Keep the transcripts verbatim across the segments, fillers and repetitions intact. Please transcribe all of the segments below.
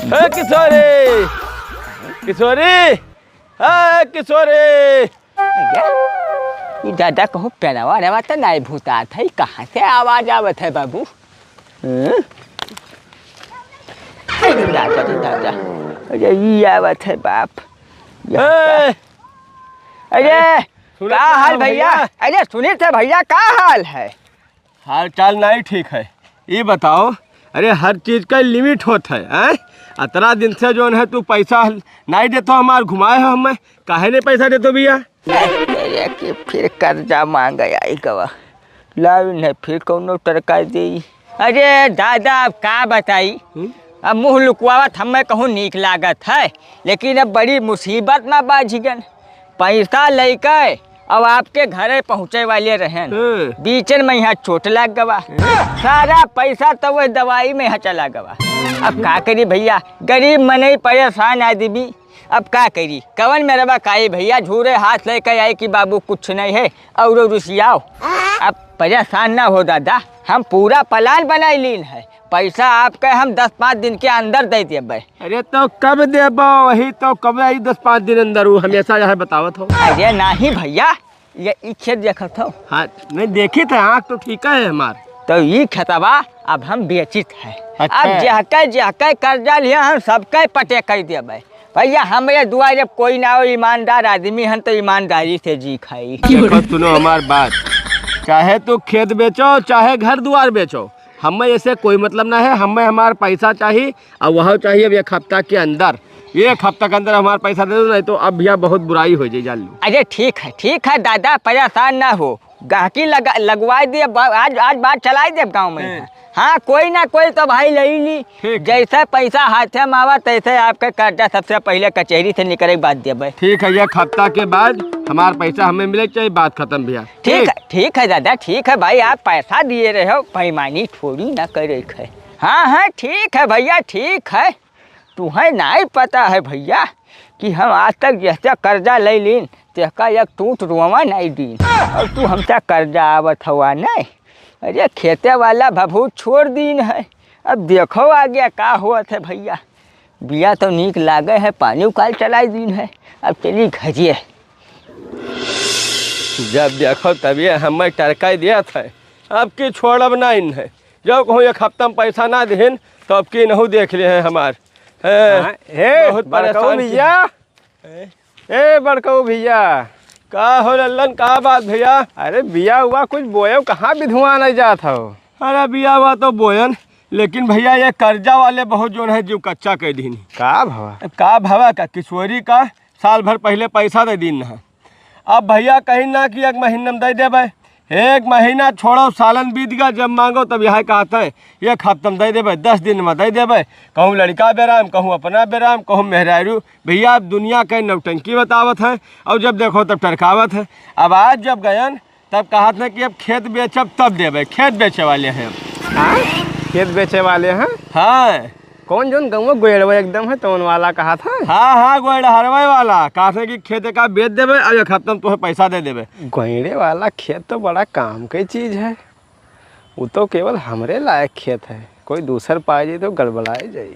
ए किशोरी, किशोरी, ए किशोरी। अरे, ई दादा कहूँ पेड़वा रेवा त नाई भूतात है, कहाँ से आवाज आवत है बाबू? हम्म? अरे दादा रे दादा, अरे ई आवत है बाप। ए! अरे, सुनत का ना हाल हो भैया? भैया? अरे सुनित है भैया, का हाल है? हाल चाल नाई ठीक है। ई बताओ, अरे हर चीज का limit होत है, हैं? अतरा दिन से जौन है तू पैसा नाई देतो हमार, घुमाए हो हमें, काहे नहीं पैसा देतो भैया? अरे कि फिर कर्जा मांगे आई गवा, लाइन है फिर कौनो टरका देई। अरे दादा, अब का बताई, हम्म? अब मुँह लुकवावत हमें कहूँ नीक लागत है, लेकिन अब बड़ी मुसीबत में बाझ गन। पैसा लेके अब आपके घरे पहुँचे वाले रहन, हम्म। बीचन में यहाँ चोट लाग गवा। सारा पैसा तो वह दवाई में यहाँ चला गवा। अब का करी भैया, गरीब मनई, परेशान आदमी, अब का करी? कवन मेरवा काई भैया, झूरे हाथ लेके आए कि बाबू कुछ नहीं है, और रुसियाओ। अब परेशान ना हो दादा, हम पूरा plan बनाई लीन है, पैसा आपके हम दस पाँच दिन के अंदर दे देबे। अरे तो कब देबो? वही तो, कब आई दस पाँच दिन अंदर? वो हमेशा यह बतावत हो। अरे नहीं भैया, ये ई खेत देखत हो? हाँ, नहीं देखी थे, आँख तो ठीक है हमार। तो ई खेतवा अब हम बेचित है। अच्छा। अब जेहके जेहके कर्जा लिया हम सबके पटे कर देबे। भैया हमरे दुआरे कोई ना हो, ईमानदार आदमी हन तो ईमानदारी से जी खाई। देखो सुनो हमार बात, चाहे तू खेत बेचो चाहे घर दुआर बेचो, हमें ऐसे कोई मतलब ना है। हमें हमार पैसा चाहिए और वह चाहिए अब एक हफ्ता के अंदर। एक हफ्ता के अंदर हमार पैसा दे दो, नहीं तो अब भैया बहुत बुराई हो जाए, जान लो। अरे ठीक है, ठीक है दादा, परेशान ना हो, गाहकी लगा, लगवाई दे, बा-, आज, आज बात चलाई दे गाँव में। हैं। हाँ, कोई ना कोई तो भाई ले ही ली। ठीक। जैसे पैसा हाथे में आवा, तैसे आपके कर्जा सबसे पहले कचहरी से निकले के बाद देबे। ठीक है, एक हफ्ता के बाद हमार पैसा हमें मिले के चाहिए, बात खत्म भैया। ठीक ठीक। है, ठीक है दादा, ठीक है भाई, आप पैसा दिए रहे हो, बेईमानी थोड़ी ना करे के है। हाँ, हाँ, ठीक है भैया, ठीक है। तुहैं नाहीं पता है भैया कि हम आज तक जैसे कर्जा ले लीन, तेहका एक टूट रोवा नाहीं दीन। और तू हमसे कर्जा आवत हवा नहीं। अरे खेते वाला भभूत छोड़ दीन है। अब देखो आगे का होत है भैया। बिया तो नीक लागे है, पानी उकाल चलाई दीन है। अब चली घरे। जब देखो तब ये हमें टरकाई दिया था। अब की छोड़ब ना इन है। जब कहूँ एक हफ्ता में पैसा ना देहिन, तो अब की नहू देख ले हैं हमार। हैं, हाँ, हे, बहुत बड़कऊ परेशान की भैया। हैं? ए बड़कऊ भैया। का हो लल्लन, का बात भैया? अरे बिया हुआ कुछ बोयो, कहाँ बिधुआ नहीं जात हो? अरे बिया हुआ तो बोयन, लेकिन भैया ये कर्जा वाले बहुत जोन है, जीव कच्चा कह दीन। का भवा? अब का भवा का, किशोरी का साल भर पहले पैसा दे दीन है। अब भैया कहीं ना कि एक महीना में दे देबे, एक महीना छोड़ो, सालन बीत गया, जब मांगो तब यह कहत है एक हफ्ता में दे देबे, दस दिन में दे देबे। कहूँ लड़का बेराम, कहूँ अपना बेराम, कहूँ मेहरारू। भैया अब दुनिया के नौटंकी बतावत है, और जब देखो तब टरकावत है। अब आज जब गयन तब कहत है कि अब खेत बेचब तब देबे, खेत बेचे वाले हैं। हाँ, खेत बेचे वाले हैं। हाँ। कौन जौन गंवा गोयड़वा एकदम है, तौन वाला कहा था? हाँ, हाँ, गोयड़हरवा वाला। कहा था कि खेत का बेच देबे, अब एक हफ्ता में तोहे पैसा दे देबे। गोयड़े वाला खेत तो बड़ा काम के चीज है, वो तो केवल हमरे लायक खेत है, कोई दूसर पाए जाई तो गड़बड़ाए जाई।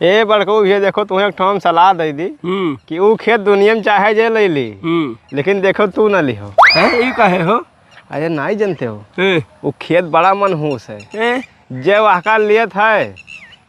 ए बड़कऊ, ये देखो, तुम्हें एक ठो हम सलाह दे दी हम्म। कि वो खेत दुनिया में चाहे जे ले ली, हम्म। लेकिन देखो तू ना लिहो। हैं, ई काहे हो? अरे, नहीं जानते हो, ए। वो खेत बड़ा मनहूस है। ए। जे वहका लेत है,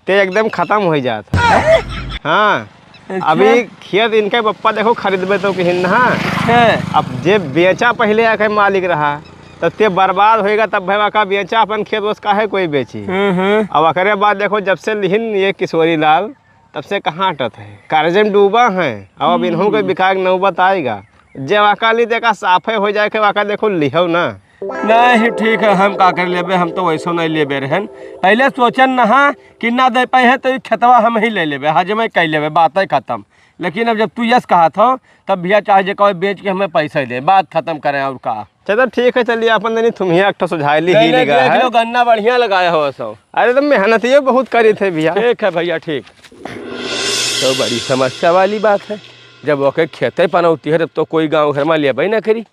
ते एकदम खत्म हो जात है। हाँ, अच्छा। अभी खेत इनके पप्पा देखो खरीदबे तो किहिन ना। अच्छा। अब जे बेचा पहले आके मालिक रहा, तब ते बर्बाद होएगा, तब भाई वहका बेचा अपन खेत, बस काहे कोई बेची? हम्म, हम्म। अब ओकरे बाद देखो, जब से लिहिन ये किशोरी लाल, तब से कहाँ हटत है, कर्जे में डूबा है। अब, अब इन्हों के हम्म। बिकाए के नौबत आएगा। जे वाका ली, देखा साफे हो जाए के वाका, देखो लिहो ना। नहीं, ठीक है, हम का कर लेबे, हम तो वैसो नहीं लेबे रहन। पहले सोचन नहा कि ना दे पाए हैं तो ई खेतवा हम ही ले लेबे, हजमे कर लेबे, बात है खत्म। लेकिन अब जब तू यस कहा था, तब भैया चाहे जे कोई बेच के हमें पैसा दे, बात खत्म करें और का। चलो ठीक है, चलिए अपन दनी तुम ही एक ठो सुझाई ली नहीं, ही नहीं, लगा देख है। लो, गन्ना बढ़िया लगाया हो सो। अरे तो मेहनत ये बहुत करी थे भैया। ठीक है भैया, ठीक। तो बड़ी समस्या वाली बात है, जब ओके खेते पनौती है तब तो कोई गाँव घर में लेबे ना करी,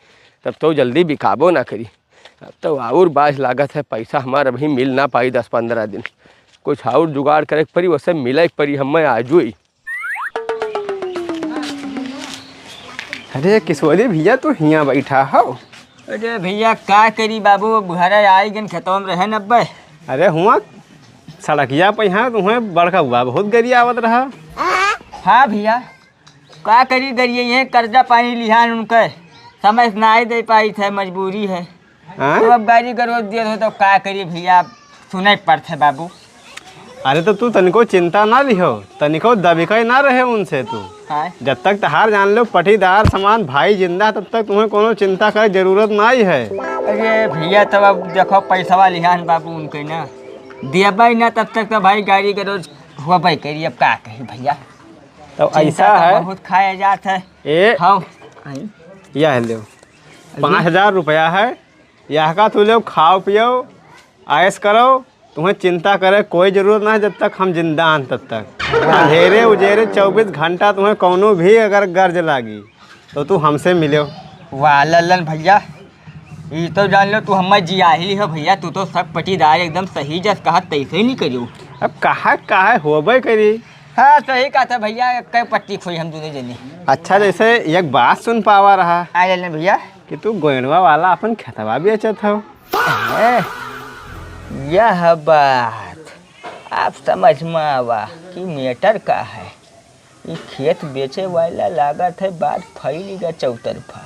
तब तो जल्दी बिकाबो ना करी। अब तो और बाज लागत है, पैसा हमारा अभी मिल ना पाई दस पन्द्रह दिन। कुछ और जुगाड़ करे के परी, वसे मिले के परी, हमें आजुई। अरे किशोरी भैया, तू हियाँ बैठा हो? अरे भैया, का करी बाबू, अब घरे आई गन, खेतवा में रहे न अब्बे। अरे हुआ सड़किया पे यहाँ तुम्हें बड़का हुआ बहुत गरियावत रहा। हाँ भैया, का करी गरिया, ये कर्जा पानी लिहान उनके, समय से नाई दे पाई थे, मजबूरी है। हाँ? तो अब गारी गलौज दिए हो तो का करी भैया, सुने पड़ते बाबू। अरे तो तू तनिको चिंता ना लिहो, तनिको दबिकै ना रहे उनसे तू। हाँ। जब तक तहार जान लो पटीदार समान भाई जिंदा, तब तक तुम्हें कोनो चिंता करे जरूरत नाई है। अरे भैया, तब अब देखो पैसवा लिहान बाबू उनके ना, दियबै ना तब तक तो भाई गारी गलौज होबै करी, अब का कही भैया। तो चिंता ऐसा तो है। बहुत खाया जात है। ए, हाँ। यह लो, पाँच हजार रुपया है, यह का तू लो, खाओ पियो, ऐश करो, तुम्हें चिंता करे कोई जरूरत ना है, जब तक हम जिंदा हन तब तक। अंधेरे उजेरे चउबीस घंटा तुम्हें कौनो भी अगर गर्ज लागी, तो तू हमसे मिलो। वाह लल्लन भैया, ई तो जान लो, तू हमार जियाहिल हो भैया, तू तो सब पटीदार एकदम सही जस कहत तैसे ही नहीं करियो। अब कहा, कहा होबे करी। हाँ, सही कहत है भैया, एक पट्टी खोई हम दोनों जने। अच्छा, जैसे एक बात सुन पावा रहा। हाँ, लल्लन भैया। कि तू गोइनवा वाला अपन खेतवा बेचत हो। हैं? यह बात आप समझ में आवा कि matter का है। ई खेत बेचे वाला लागत है, बात फैल गया चौतरफा।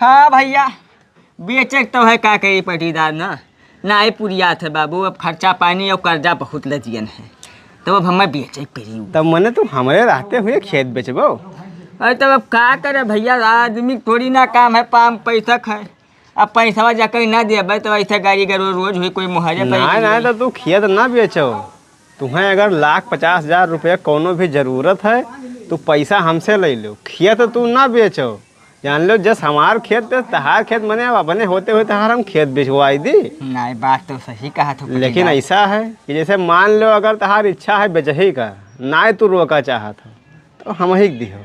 हाँ भैया, बेचे के तो है, का करी पटीदार ना, नाई पुरियात है बाबू, अब खर्चा पानी और कर्जा बहुत लदियन है, तब अब हमें बेचे के पड़ी। तब मने तू हमरे रहते हुए खेत बेचबो? अरे तब अब का करे भैया, आदमी के थोड़ी ना काम है, पाम पैसा खाए। अब पैसवा जाकर ना देबे तो ऐसे गाड़ी गड़बड़ रोज हुई, कोई मुहारे पर ना, नहीं ना, तो तू खेत ना बेचो। तुम्हें अगर लाख पचास हजार रुपये कोनो भी जरूरत है, तो पैसा हमसे ले लो, खेत तू ना बेचो। जान लो, जस हमार खेत, तस तहार खेत, मने अब अपने होते हुए तहार हम खेत बेचवाई दी। नहीं, बात तो सही कहा तू लेकिन पटीदार। ऐसा है कि जैसे मान लो, अगर तहार इच्छा है बेचही का, ना तू रोका चाहत हो, तो हम ही के दिहो,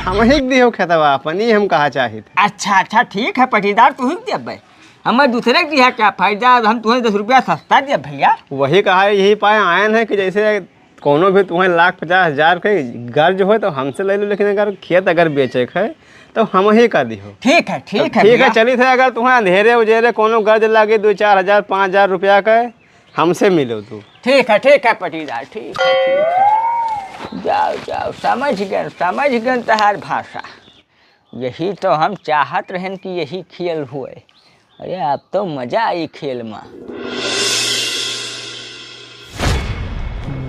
हम ही के दिहो खेतवा अपन, ई हम कहा चाहित। अच्छा, अच्छा, ठीक है पटीदार, तू ही के देबे, हमें दूसरे के दिहा क्या फायदा, हम तुम्हें दस रुपया सस्ता दिया भैया। वही कहा, यही पाए आयन है कि जैसे कोनो भी तुम्हें लाख पचास हजार के गर्ज हो तो हमसे ले लो, लेकिन अगर खेत अगर बेचे के है तो हम ही का दिहो। ठीक है, ठीक तब है ठीक है, भैया। चलित है, अगर तुम्हें अंधेरे उजेरे कोनो गर्ज लागे दो चार हजार, पाँच हजार रुपया का, हमसे मिलो तू। ठीक है, ठीक है पटीदार, ठीक है, ठीक है। जाओ, जाओ, समझ गए, समझ गए तहार भाषा। यही तो हम चाहत रहन कि यही खेल हुए। अरे, अब तो मजा आई खेल में।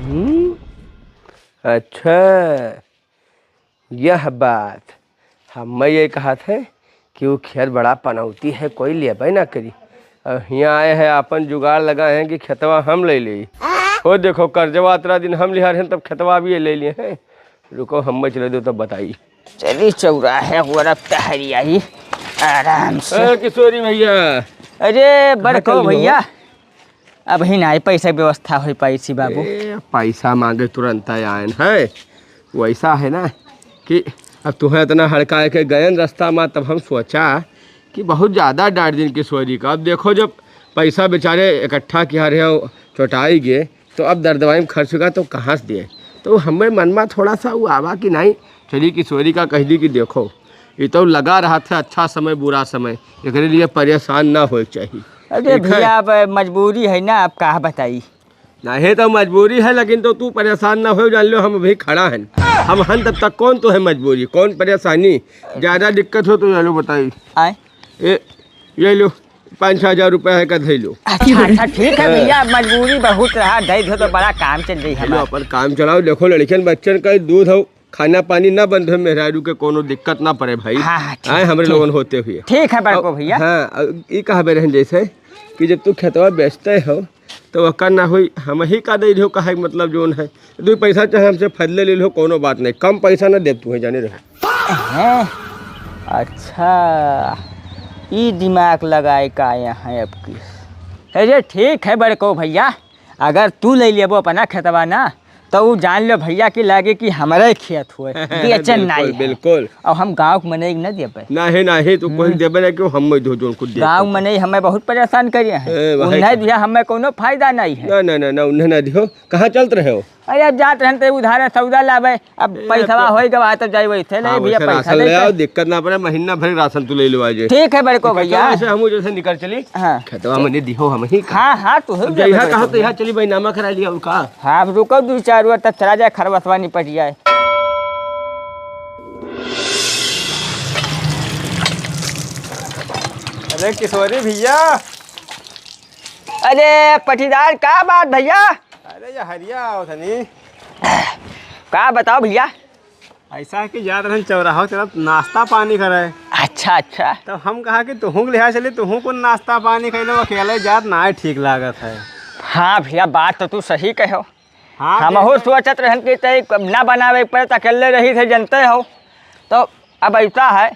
हम्म, अच्छा, यह बात। हम मैं ये कहत है कि वो खेत बड़ा पनौती है, कोई लेबे ना करी। और हियाँ आए हैं, आपन जुगाड़ लगाए हैं कि खेतवा हम ले ली। हो देखो, कर्जवा अतरा दिन हम लिहार हैं, तब खेतवा भी ये ले लिए हैं। रुको, हम मैं चले दो, तब बताई। चली चौराहे ओर अब टहरी आई आराम से। ए, किशोरी भैया। अरे, बड़को भैया, अबही नाई पैसा व्यवस्था होई पाई सी बाबू। ए, पैसा मांगे तुरंत आयन है। वैसा है ना कि अब तुम्हें इतना हड़काए के गयन रास्ता में, तब हम सोचा कि बहुत ज़्यादा डांट दिन किशोरी का। अब देखो, जब पैसा बेचारे इकट्ठा किया रहे, चोटाई गए, तो अब दर दवाई में खर्च होगा तो कहाँ से दिए? तो हमें मन में थोड़ा सा वो आवा कि नहीं, चली किशोरी का कह दी कि देखो, ये तो लगा रहा था अच्छा समय बुरा समय, एकरे लिए परेशान ना होए के चाहिए। अरे ठीक है? भैया, अब मजबूरी है ना, अब का बताई। नहीं तो मजबूरी है, लेकिन तो तू परेशान ना हो, जान लो हम अभी खड़ा हैं। हम हन तब तक कौन तो है मजबूरी, कौन परेशानी, ज़्यादा दिक्कत हो तो चलो बताई। आए? ए, ये लो, पाँच छः हजार रुपया है का, धई लो। अच्छा, अच्छा, ठीक है भैया, मजबूरी बहुत रहा, दे दो तो बड़ा काम चल जाई ये लो, हमार। अपन काम चलाओ, देखो लड़कियन बच्चन का दूध हो, खाना पानी ना बंद हो, मेहरारू के कोनो दिक्कत ना पड़े भाई। हाँ, हाँ, ठीक, आए हमरे ठीक। लोगन होते हुए। ठीक है बड़को अब, भैया। हाँ, अब ई कहबे रहन जैसे कि जब तू खेतवा बेचते हो तो ओकर ना होई, हम ही का दे दियो, कहे के मतलब जोन है, दू पैसा चाहे हमसे फजले ले लो, कोनो बात नहीं, कम पैसा ना देब तू है, जाने रहो। हैं? अच्छा, ई दिमाग लगाए का यहाँ अब की। अरे ठीक है बड़को भैया, अगर तू ले लेबो अपना खेतवा ना, तो उ जान लो भइया कि लागे कि हमरे खेत होए, बेचन बिल्कुल, नाहीं है। बिल्कुल। अब हम गाँव के मनई के न देबे। नाहीं, नाहीं, तू कोई हम्म। देबे ना कि हम दो जौन कुछ दे गाँव के। मनई हमें बहुत परेशान करिए हैं। ए, वही उन्हें का। दिया हमें कोनो फायदा नाहीं है। ना, ना, ना, ना, उन्हें ना दियो। कहाँ चलत रहे हो? अरे अब जात रहन ते उधारे सौदा लावे, अब ए, पैसवा तो होई गवा तो जाई वैसे ले हाँ, भइया वैसे पैसा राशन ले दे आओ, के। दिक्कत ना पड़े, महीना भर राशन तू ले लो आज। ठीक है बड़को निकल भइया। चलो, ऐसे हम जैसे निकल चली। हाँ। खेतवा में दिहो हम ही का। हाँ, हाँ, तू ही अब जइहा जाबे कहाँ बड़को तो यहाँ भइया। चली भाई, नामा करा लिया और का। हाँ, अब रुको दो चार बार तक चला जाए, खरवसवा निपट जाए। अरे किशोरी भइया। अरे पटीदार, का बात भइया? अरे ये हरिया आओ तनी। का बताओ भइया? ऐसा है कि जात रहन चौराहा तरफ नाश्ता पानी करे। अच्छा, अच्छा। तब हम कहा कि तुहूँ के लिहा चली, तुहूँ को नाश्ता पानी खैलो, अकेले जात ना ठीक लागत है। हाँ भइया, बात तो तू सही कहो। हाँ, हमहू सोचत रहन कि तै ना बनावे पड़े, त अकेले रही थे, जनते हो। तो अब ऐसा है,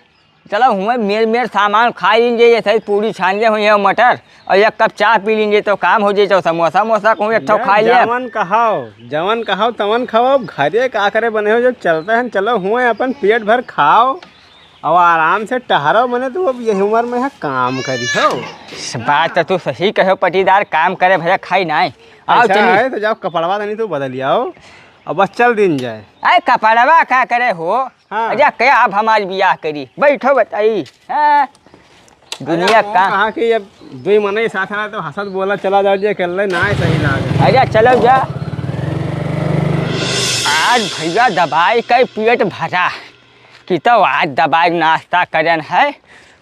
चलो हुए मेर मेर सामान खा लीन जे, जैसे पूरी छान जे हुई है मटर, और एक कप चाह पी लीन जे तो काम हो जाए, तो समोसा मोसा कहूँ एक ठो यार, खा लिया। जवन कहाओ, जवन कहाओ तवन खाओ, अब घरे का करे बने हो, जब चलते हैं चलो हुए अपन पेट भर खाओ, और आराम से टहरो, मने तू अब यही उम्र में है काम करी हो। बात तो तू सही कहो पटीदार, काम करे भैया खाई नाई। आओ ऐसा चली। है तो जाओ कपड़वा तनी तू बदल आओ, और बस चल दिन जाए। अरे कपड़वा का करे हो? हाँ। अरे क्या अब हमार बियाह करी? बैठो बताई। हाँ। दुनिया अरे, वो का कहा कि अब दुई मनई साथ रहे तो हंसत बोला चला जाओ, जे अकेले ना सही लागे। अरे चलो जा। आज भैया दबाई के पेट भरा, कि तो आज दबाई नाश्ता करन है,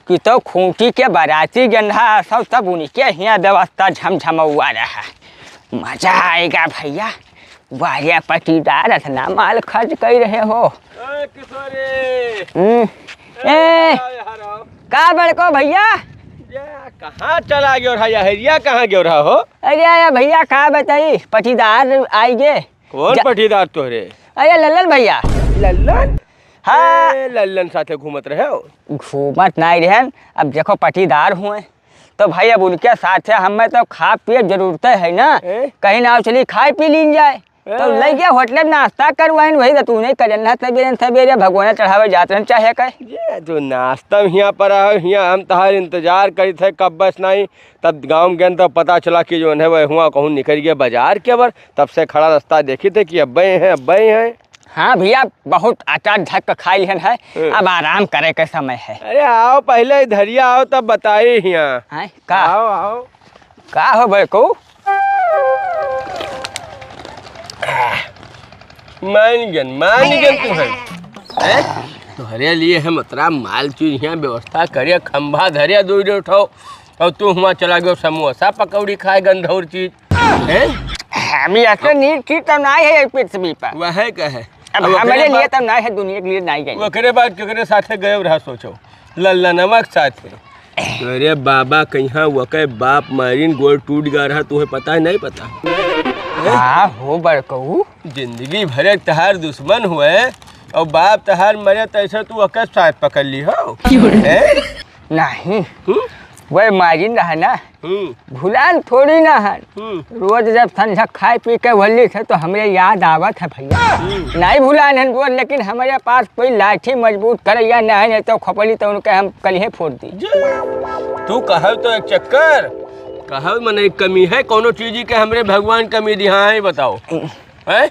कि तो खूंटी के बाराती गंधा सब, तब उनके हियाँ व्यवस्था झमझमौआ रहा। मजा आएगा भैया। वाह रे पटीदार, इतना माल खर्च कर रहे हो। ए, किशोरी। हम्म। ए, ए, आओ यहाँ आओ। का बड़को भैया? या, कहाँ चला गयो रहा? या हेरिया कहाँ गयो रहा हो? अरे, अरे भैया, का बताई, पटीदार आई गे। कौन जा- पटीदार तोहरे? अरे, लल्लन भैया। लल्लन? हाँ। ए, लल्लन साथे घूमत रहे हो? घूमत नहीं रहन, अब देखो पटीदार हुए, तो भाई अब उनके साथे हमें तो खा पिए जरूरत है ना, ए? कहीं ना चली खाए पी लीन जाए। तो ए? लइ गया होटल नाश्ता करवाइन, वही तो तू नहीं करन ना सवेरे सवेरे भगवान चढ़ावे जात रहन चाहे कहे। ये जो नाश्ता हियाँ पर आयो, हियाँ हम तहार इंतजार करी थे कब बस नहीं, तब गाँव में गए तो पता चला कि जो है वह हुआ कहूँ निकल गया बाजार के बर, तब से खड़ा रास्ता देखी थे कि अब्बे हैं, अब्बे हैं। हाँ भैया, बहुत अचार झक खाई लिहन है, हम्म। अब आराम करे के समय है। अरे आओ पहले इधरिया आओ तब बताई हियाँ। हैं? का? आओ, आओ। का हो बड़को? मान गन, मान गन तू है। हैं? तोहरे लिए हम अतरा माल चीज हियाँ व्यवस्था करे, खंभा धरे दो उठाओ, और तू हुआँ चला गयो समोसा पकौड़ी खाए गंधौर चीज। हैं? हम ऐसे नीच चीज तो नहीं है ये पृथ्वी पर। वह का है? अब अब ओकरे हमरे लिए बाद तो नहीं है, दुनिया के लिए नहीं गई। ओकरे बाद केकरे साथे गए रहा सोचो, लल्लनवा के साथे। अरे बाबा, कहिया ओके बाप मारिन गोड़ टूट गया रहा, तुम्हें पता है, नहीं पता? हाँ हो बड़कऊ। जिंदगी भर एक तहार दुश्मन हुए और बाप तहार मरे तो ऐसे तू ओके साथ पकड़ ली हो। क्यों रे? हैं? नहीं। हम्म? वह मारिन रहा ना, हम्म। भुलान थोड़ी ना हन। हम्म। रोज जब संझा खाए पी के वल्ली थे तो हमरे याद आवत है भैया। हम्म। नहीं भुलान हन रोज, लेकिन हमरे पास कोई लाठी मजबूत करैया नहीं, नहीं तो खोपड़ी तो उनके हम कलिहे फोड़ दी। तू कहल तो एक चक्कर, कहल मने एक कमी है, कोनो चीज के हमरे भगवान कमी दिहा है, बताओ। हम्म। हैं?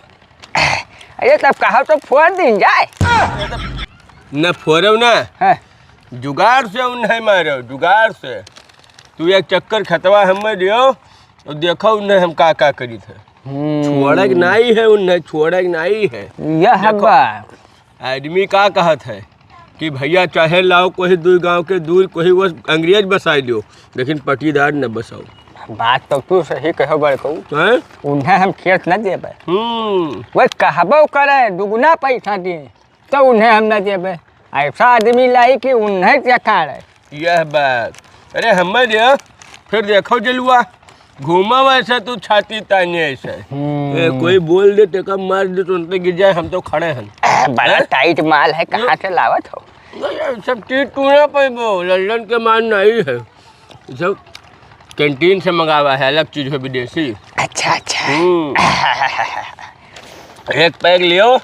अरे तब कहा तो फोड़ दीन जाए। न फोड़ो ना। हाँ। जुगाड़ से उन्हें मारो, जुगाड़ से। तू एक चक्कर खतवा हमें दियो, और देखो उन्हें हम का का करी थे। हम्म। छोड़क नाई है उन्हें, छोड़क नाई है। यह देखो, बा। आदमी का कहत है कि भैया चाहे लाओ कोई दूर गांव के दूर, कोई वो अंग्रेज बसाई लियो, लेकिन पटीदार न बसाओ। बात तो तू सही कहो बड़कऊ। हैं? उन्हें हम खेत न देबे। हम्म। वो कहबो करे दुगुना पैसा दिए, तो उन्हें हम न देबे। ऐसा आदमी लाई कि उन्हें चखाड़े। यह बात। अरे हमें दे, फिर देखो जलुआ, घूमा वैसे तू छाती ताने ऐसे। हम्म। ए, कोई बोल दे, तेका मार दे, तो उनके गिर जाए, हम तो खड़े हैं। बड़ा हैं? टाइट माल है, कहाँ से लावत हो? नहीं, ये सब चीज तू ना पैबो, लल्लन के माल नहीं है। ये सब कैंटीन से मंगावा है, अलग चीज है, विदेशी। अच्छा, अच्छा। हम्म। एक पैक लियो,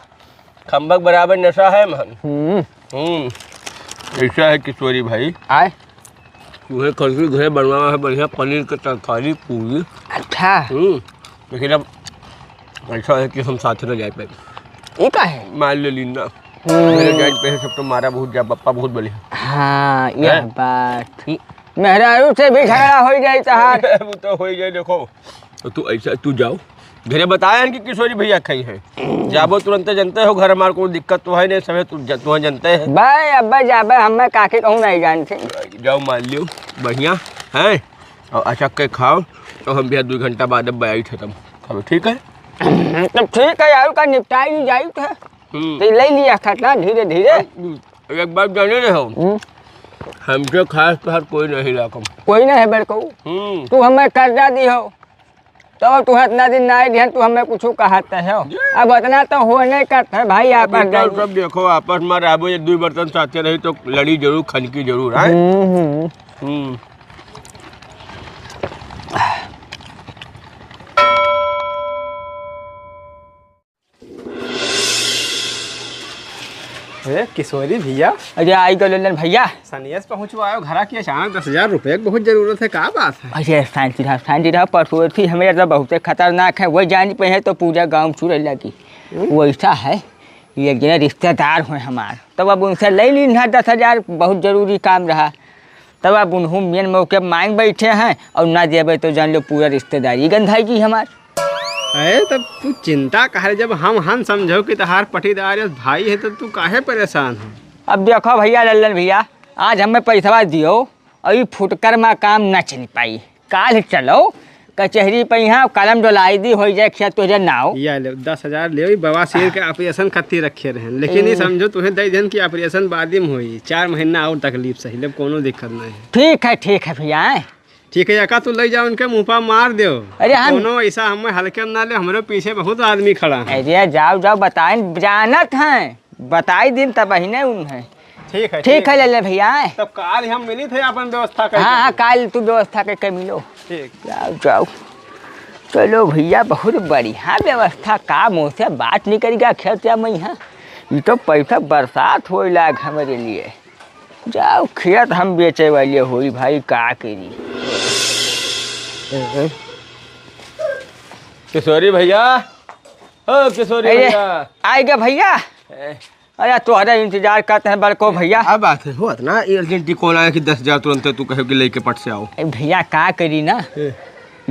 खम्बक बराबर नशा है मन। हम्म। हम्म। ऐसा है किशोरी भाई। आए। उहे खरसी घरे बनवावा है, बढ़िया पनीर के तरकारी, पूरी। अच्छा। हम्म। लेकिन अब ऐसा है कि हम साथ न जाए पाए। ई का है? मार ले लीन ना। हम्म। मेरे जान पे है सब तो मारा बहुत जा, बप्पा बहुत बलिया। हाँ, यह हैं? बात। ई मेहरारू से भी झगड़ा हो जाए तहार। वो तो हो ही जाए, देखो। तो तू ऐसा, तू जाओ। घरे बताया है कि किशोरी भैया खाई है। जाबो तुरंत, जानते हो, घर हमार कोई दिक्कत तो है नहीं, सभे तू ज-, तुहें जानते हैं। बे, अब्बे जाबे, हमें काकी कहूँ नहीं जानते। जाओ, मार लियो, बढ़िया है। और अचक के खाओ, तो हम भी दो घंटा बाद अब बैठ है तब खाओ, ठीक है? तब ठीक है यार, का निपटाई नहीं जाई थे। हम्म। तो ले लिया खटना धीरे धीरे। एक बात जाने रहे हो, हम्म। हमसे खास तोहार कोई नहीं लाखम। कोई नहीं है बड़कऊ। हम्म। तू हमें कर्जा दी हो, तो तू इतना दिन ना आई दिहन, तू हमें कुछ कहत हो। ये अब इतना तो हो नहीं करत है भाई, अब आपस इधर में। सब देखो, आपस में रहबो, ये दो बर्तन साथे रही तो लड़ी जरूर, खनकी जरूर, हैं? हम्म, हम्म। हम्म। अरे किशोरी भैया। अरे आई गो लल्लन भैया। सनियस पहुँचवायो घरा की अचानक दस हजार रुपये की बहुत जरूरत है, का बात है? अरे शांति रहा, शांति रहा, परसों थी हमें तो बहुते खतरनाक है, वही जानी पे है तो पूरा गाँव चुरे लगी। हम्म? वैसा है, एक जने रिश्तेदार हुए हमार, तब अब उनसे ले ली ना दस हजार, बहुत जरूरी काम रहा। तब अब उन्हों मेन मौके मांग बैठे हैं और ना देबे तो जान लो पूरा रिश्तेदारी गंधाई जी हमार। अरे तब तू चिंता काहे, जब हम हन समझो कि तहार पटीदार या भाई है तो तू काहे परेशान हो? अब देखो भैया लल्लन भैया, आज हमें पैसवा दियो और ये फुटकर में काम ना चल पाई। काल चलो कचहरी पे यहाँ कलम डोलाई दी, हो जाए खेत तुझे नाव। या ले, दस हजार ले, ई बवासीर के ऑपरेशन खातिर रखे रहे, लेकिन ये ए। समझो तुम्हें दे देन कि ऑपरेशन बाद में होई, चार महीना और तकलीफ सही ले, कोनो दिक्कत नहीं है। ठीक है, ठीक है भैया। ठीक है, एका तू ले जाओ, उनके मुंह पर मार दो। अरे हम कोनो ऐसा हमें हल्के में ना ले, हमरे पीछे बहुत आदमी खड़ा है। अरे जाओ, जाओ, बताएं, जानत हैं, बताई दिन तब ही नहीं उन्हें। ठीक है, ठीक ठीक है, है। ले ले भैया। तब काल हम मिली थे, अपन व्यवस्था करके हाँ, हाँ, दे। काल तू व्यवस्था करके मिलो। ठीक। जाओ, जाओ। चलो भैया, बहुत बढ़िया व्यवस्था, का मुँह से बात निकल गया खेत या मैं यहाँ। ये तो पैसा बरसात होए लाग हमारे लिए। जाओ, खेत हम बेचे वाले होई भाई, का करी। किशोरी भैया, ओ किशोरी अरे, भैया। आए गए भैया। ए। अरे, तोहरे इंतजार करते हैं बड़को भैया। क्या बात है, हो इतना अर्जेंट कॉल आया कि दस हजार तुरंत तू कहे कि लेके पट से आओ। ए, भैया, का करी ना, ए।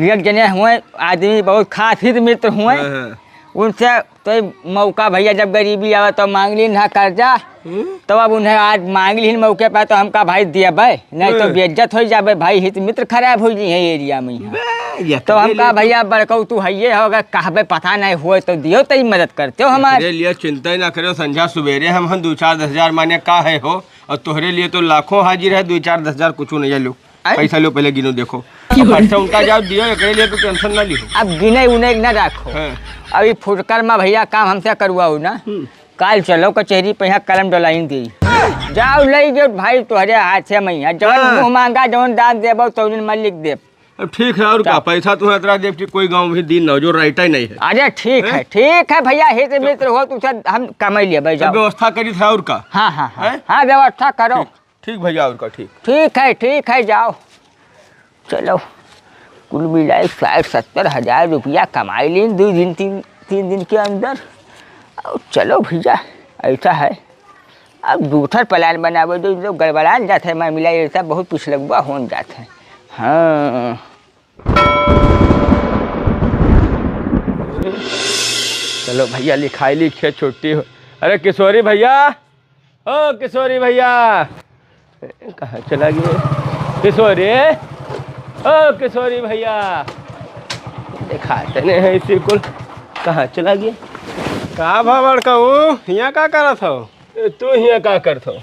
एक जने हुए आदमी बहुत खास हित मित्र हुए, हाँ, हाँ। उनसे तो मौका भैया, जब गरीबी आवे तो मांग ली ना कर्जा, हम्म। तो अब उन्हें आज मांग ली मौके पर, तो हमका भाई देबे, नहीं तो हम्म। बेइज्जत हो जाबे भाई, हित मित्र खराब हो जी है एरिया में यहाँ। बे, ये तो तो हमका ले भैया बड़कऊ तू हइये हो, अगर कहबे पता नहीं होए तो दियो, तो ही मदद करते हो हमारे। एकरे लिए चिंता ही ना करो, संझा सुबेरे हम, हम दो चार दस हजार माने का है हो, और तोहरे लिए तो लाखों हाजिर है, दो चार दस हजार कुछ नहीं है, लो। आय? पैसा लो, पहले गिनो, देखो। की अब बोले? अच्छा, उनका जवाब दियो, एकरे लिए तो टेंशन ना लिहो। अब गिने उन्हें ना रखो। हाँ। अभी फुटकर मा भैया काम हमसे करवाओ ना। हम्म। काल चलो कचहरी पे, यहाँ कलम डोलाइन दी। जाओ, ले जो भाई, तोहरे हाथ से मैया, जौन हाँ। मुँह मांगा, जौन दाम देबो, तौन मैं लिख देब। अब ठीक है, और का? हाँ। पैसा तो इतना देब कि कोई गाँव भी दिन ना हो, जो राइटा ही नहीं है। अरे ठीक हैं? है, ठीक है भैया, हित मित्र हो, तुझसे हम कमाई लेबे, अब जाओ। व्यवस्था करी था, और का? हाँ, हाँ, हाँ। हैं? हाँ, व्यवस्था करो। ठीक। ठीक भैया, और का ठीक। ठीक है, ठीक है, जाओ। चलो, कुल मिलाए साठ सत्तर हजार रुपया कमाई लीन दो दिन, तीन, तीन दिन के अंदर। और चलो भैया, ऐसा है, अब दूसर प्लान बनावे दो, जो गड़बड़ान जात है मामला, ऐसा बहुत पिछलगुआ होन जात है। हाँ। चलो भैया, लिखाई लिखे छुट्टी हो। अरे किशोरी भैया, ओ किशोरी भैया, कहाँ चला गए किशोरी? ओ किशोरी भैया, दिखाते नहीं है इसी कुल, कहाँ चला गए? का भा बड़कऊ, हियाँ का करत हो? ए, तू हियाँ का करत हो?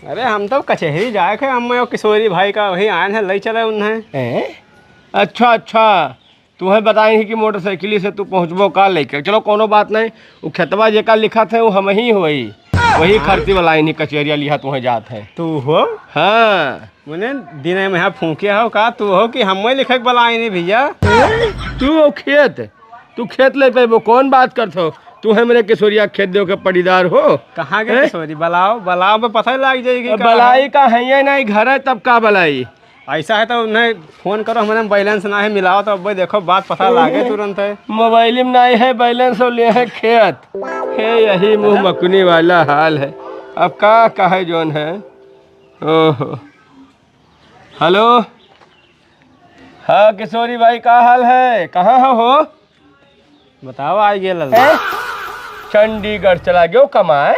अरे हम तो कचहरी जाए के, हम वो किशोरी भाई का वही आए हैं, ले चले उन्हें। हैं? अच्छा, अच्छा, तुहें बताई ही कि मोटरसाइकिल से तू पहुँचबो का लेके। चलो, कोनो बात नहीं, वो खेतवा जेका लिखत है, वो हम ही होई। वही खर्ची वाला इन्हीं कचेरिया लिहा तुहें जात है। तू हो? हाँ। मने दिन में यहाँ फूके हो का? तू हो कि हम लिखे के वाला आई नहीं भैया? तू हो खेत, तू खेत ले पेबो, कौन बात करत हो? तू है मेरे किशोरिया खेत देव के पड़ीदार हो? कहाँ के हैं? किशोरी? बलाओ, बलाओ में पता ही लाग जाई कि अब कहाँ बलाई है। का है ये नहीं घर है, तब का बलाई? ऐसा है तो उन्हें फोन करो, हमारे में बैलेंस ना है, मिलाओ तो अब देखो बात पता लागे तुरंत है। मोबाइल में नहीं है बैलेंस और ले है खेत। हे, यही मुंह मकुनी वाला हाल है। अब का कहे जोन है। ओहो। हेलो। हाँ किशोरी भाई, का हाल है? कहाँ हो, हो? बताओ, आ गया लल्ला। हैं? चंडीगढ़ चला गयो कमाए।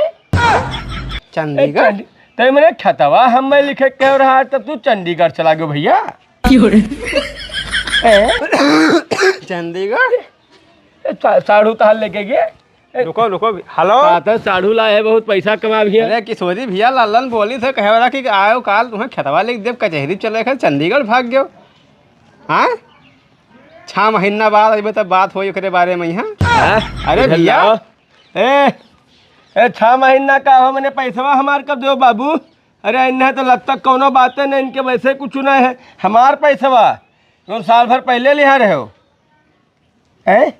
चंडीगढ़? ए, चंडी-, ते मने खेतवा हमें लिखे के कह रहा है, तब तू चंडीगढ़ चला गयो भैया। क्यों रे? हैं? चंडीगढ़? ए, सा-, साढ़ू तहार लेके गए। ए, रुको, रुको भी। हेलो? का तो साढ़ू लाए है, बहुत पैसा कमा भी है। अरे किशोरी भैया, लल्लन बोली थे, कहे वाला कि आयो काल तुम्हें खेतवा लेके देव, कचहरी चले गए, चंडीगढ़ भाग गयो। हाँ? छह महीना बाद अइबे तब बात होई ओकरे बारे में यहाँ। हाँ? अरे इधर भैया। लाओ। ए, ए, छह महीना का हो, मने पैसवा हमार कब देव बाबू? अरे इन्हें तो लगता कौनो बातें नहीं, इनके वैसे कुछ नहीं है। हमार पैसवा, तुम साल भर पहले लिहा रहे हो। हैं?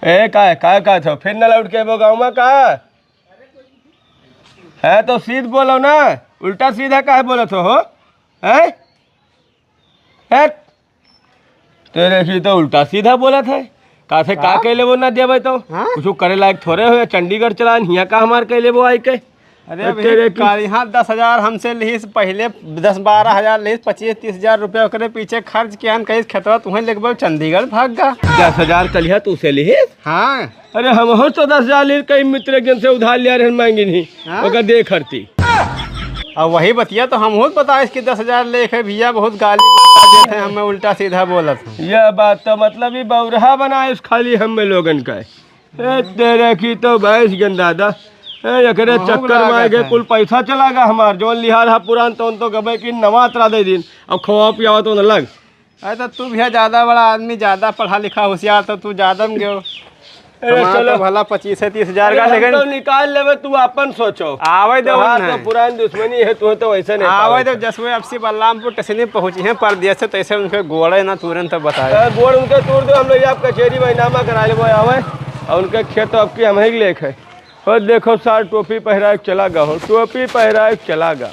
ए, का, का, का थो? फिर न लौट के वो गाँव में का? है तो सीध बोलो ना, उल्टा सीधा काहे बोलत हो, हो? हैं? हट। तेरे की तो उल्टा सीधा बोलत है। का से का का? कह लेबो ना देबे तो? हाँ? कुछ करे लायक थोड़े हो, चंडीगढ़ चला, हियाँ का हमार कह लेबो आई के? अरे अरे अभी तेरे की काल यहाँ दस हजार हमसे लिहिस, पहले दस बारह हजार लिहिस, पच्चीस तीस हजार रुपया ओकरे पीछे खर्च किया, हम कहीं खेतवा तुम्हें लेके चंडीगढ़ भाग गा। दस हजार कलिया तू से लिहिस? हाँ। अरे हम हो तो दस हजार ले कई मित्र एक जन से उधार लिया रहन मांगी नहीं। हाँ? ओकर दे खरती। अब वही बतिया तो हम हो बताइस कि दस हजार लेके भैया बहुत गाली देते हैं, हमें उल्टा सीधा बोलत हैं। यह बात तो मतलब ये बौरहा बनाइस खाली हमें लोगन का। ए, तेरे की तो भैंस गन दादा। ए, एकरे महूँ चक्कर में लागा आगे था। कुल पैसा चला गा हमार। जौन लिहार हा पुरान तौन तो गबे की नवा तरा दे दिन। अब खवा पियावा तो न लग। अरे तो तू भैया ज्यादा बड़ा आदमी, ज्यादा पढ़ा लिखा होशियार, तो तू ज्यादा में गयो। ए, कमा चलो। तो भला पच्चीस से तीस हजार अरे का, हम लेकिन तो निकाल लेबे, तू आपन सोचो। आवे दे तोहार उन्हें। तो पुरान दुश्मनी है, तू तो वैसे नहीं आवे पावे दे, तो। जसवे अब से बलरामपुर स्टेशन पहुँची हैं परदेस से, तैसे उनके गोड़े ना तुरंत बताए। ए, गोड़ उनके तोड़ दो, हम लोग आप कचहरी बैनामा करा लेबो आवे, और उनके खेत तो आपकी हम ही लेख है। और देखो सार टोपी पहराए के चला गा हो, टोपी पहराए के चला गा।